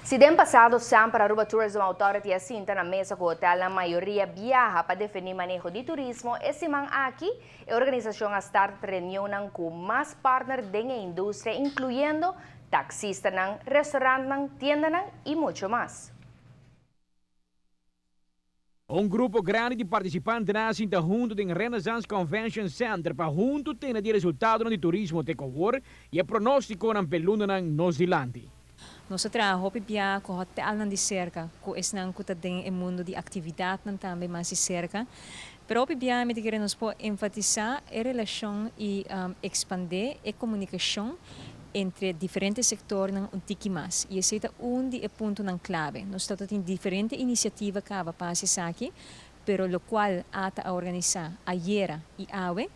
Si den pasado semper Aruba Tourism Authority a sinta na mesa cu hotelnan mayoria biaha pa defini maneho di turismo, e siman aki e organisacion a start reunionnan cu mas partner den e industria, incluyendo taxistanan, restaurantnan, tiendanan y mucho mas. Un grupo grandi di participantenan a sinta hunto den Renaissance Convention Center pa hunto tene di resultadonan di turismo te cu awor y e pronosticonan p'e lunanan nos dilanti. Nos a traha hopi bia cu hotelnan di cerca, cu esnan cu ta den e mundo di actividadnan tambe mas di cerca. Pero hopi bia mi ta kere nos por enfatisa e relacion y expande e comunicacion entre diferente sectornan un tiki mas. Y esey ta un di e puntonan clave. Nos ta tin diferente iniciativa caba pa esaki, pero locual ATA a organisa ayera y awe,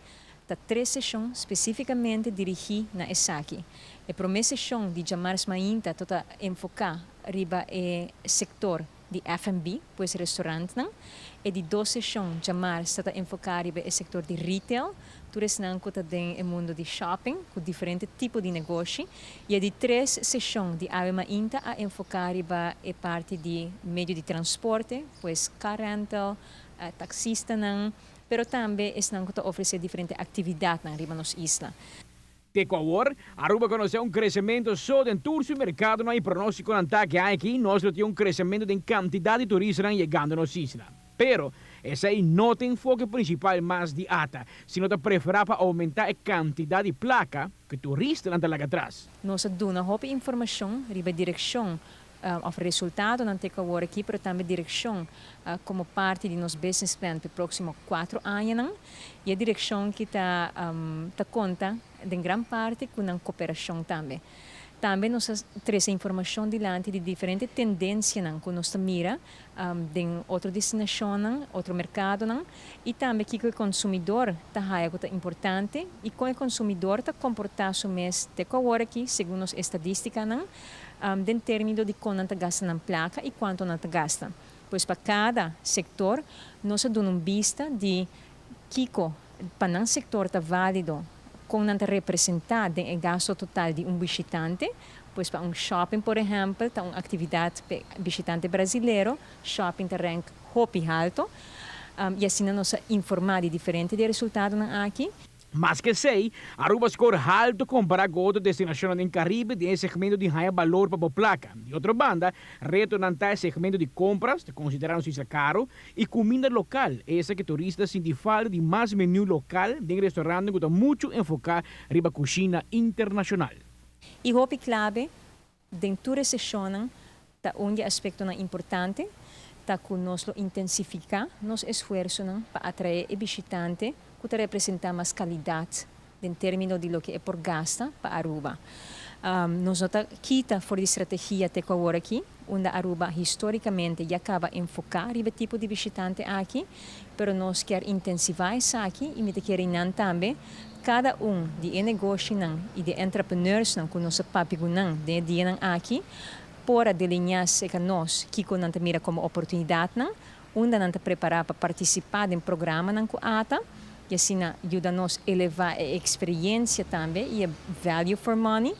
ta tres sesion specificamente dirigi na esaki. E prome sesion di diamars mainta ta enfoca riba e sector di F&B, pues restaurantnan. E di dos sesion diamars ta enfoca riba e sector di retail, tur esnan cu ta den e mundo di shopping, cu diferente tipo di negoshi. Y e di tres sesion di awe mainta a enfoca riba e parti di medio di transporte, pues car rental, taxistanan, pero tambe esnan cu ta ofrece diferente actividadnan riba nos isla. Te cu awor, Aruba a conoce un crecemento so den tur su mercado y pronostico ta cu aki nos tin un crecemento di cantidad di turista yegando na nos isla. Pero esey no ta e enfoke principal mas di ATA, sino ta prefera pa aumenta e cantidad di placa cu turistanan ta laga atras. Nos a duna hopi informacion riba direccion of resultadonan te awor aki, pero tambe direccion como parti di nos business plan pa e proximo 4 añanan. Y e direccion cu ta conta den gran parti cu un cooperacion tambe. Tambe nos a trece informacion dilanti di diferente tendencianan cu nos mira den otro destinacion, otro mercado, y tambe cu e consumidor ta haya cu ta importante y con e consumidor ta comporta su mes te awor aki, segun nos estadisticanan, den termino di con nan ta gasta nan placa y cuanto nan ta gasta. Pues pa cada sector, nos a duna un bista di kico pa nan sector ta valido, con nan ta representa e gasto total di un bishitante. Pues pa un shopping, por ehempel, ta un actividad pa bishitante brasilero, shopping ta rank hopi halto, y asina nos a informa di diferente di resultadonan aki. Mas cu esey, Aruba a score halto compara cu otro destinacion den Caribe den segmento di haya balor pa placa. Di otro banda, retonan ta segmento di compras, ta considera nos isla caro, y cuminda local, esaki turista ta sinti falta di mas menu local den restaurant cu ta mucho enfoca riba cushina internacional. Y hopi clave den tur sesion ta un aspecto importante, ta cu nos lo intensifica nos esfuerso pa atrae e bishitante cu ta representa mas calidad den termino di loke e por gasta pa Aruba. Nos no ta kita for di strategia te awor aki, unda Aruba historicamente ya caba a enfoca e tipo di bishitante aki, pero nos kier intensifica esaki y mi kier nan tambe cada un di e negoshinan y di entrepreneursnan cu nos a papia cu nan den dianan aki por a delinea cu nos kico nan ta mira como oportunidadnan, unda nan ta prepara pa participa den programanan cu ATA y asina yuda nos eleva e experiencia tambe y e value for money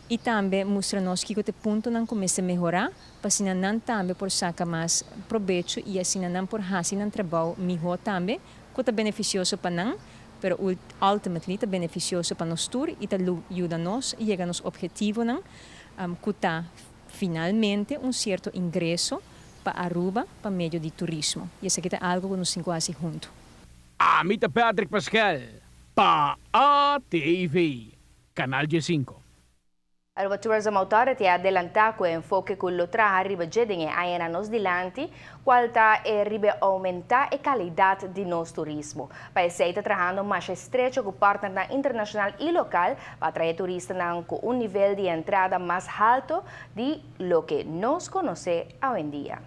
y tambe mustra nos kico ta e puntonan cu mester mehora pa asina nan tambe por saca mas probecho y asina nan por haci nan trabou miho tambe, cu ta beneficioso pa nan, pero ultimately ta beneficioso pa nos tur y ta yuda nos yega na nos obhetivonan, cu ta finalmente un cierto ingreso pa Aruba pa medio di turismo. Y esaki ta algo cu nos tin cu haci hunto. Ami ta Patrick Pascal, pa ATV, Canal G5. Aruba Tourism Authority a adelanta cu e enfoke cu lo traha riba dje den e añanan nos dilanti, cual ta e riba aumenta e calidad di nos turismo. Pa esey ta trahando mas estrecho cu partner internacional y local pa atrae turista cu un nivel di entrada mas halto di loke nos conoce awendia.